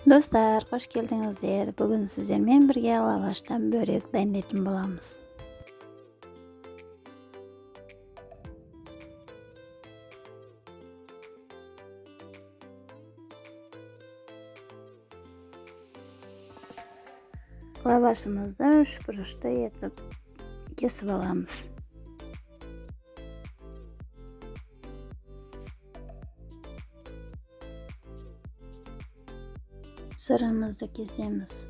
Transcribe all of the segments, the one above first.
Достар, қош келдіңіздер. Бүгін сіздермен бірге лаваштан бөрек дайындайтын боламыз. Лавашымызды үш бұрышты етіп кесіп аламыз. Сырымызды кесеміз.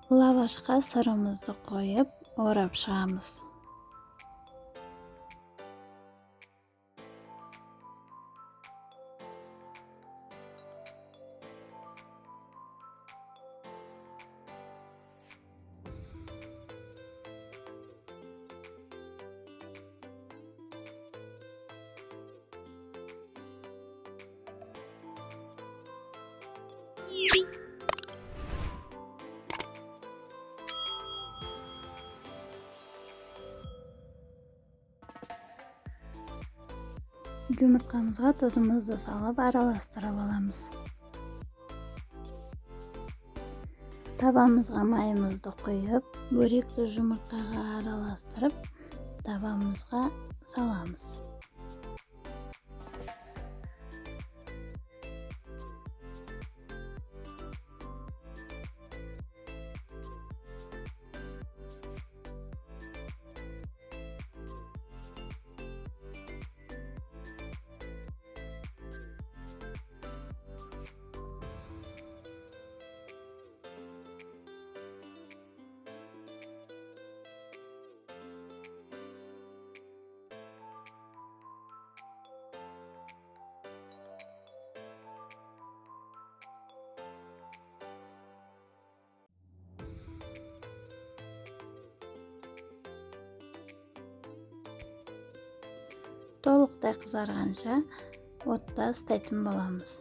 Лавашқа сырымызды қойып, орап шығамыз. Жұмыртқамызға тұзымызды салып араластырып аламыз. Табамызға майымызды құйып, бөректі жұмыртқаға араластырып, табамызға саламыз. Толықтай қызарғанша отта ыстайтын боламыз.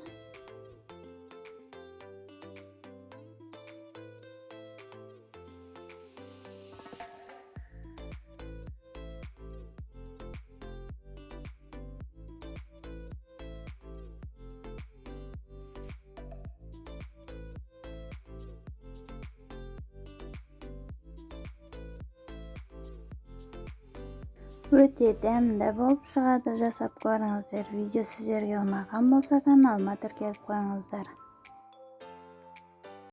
Өте дәмді болып шығады, жасап көріңіздер. Видео сіздерге ұнаған болса, каналыма тіркеліп қойыңыздар.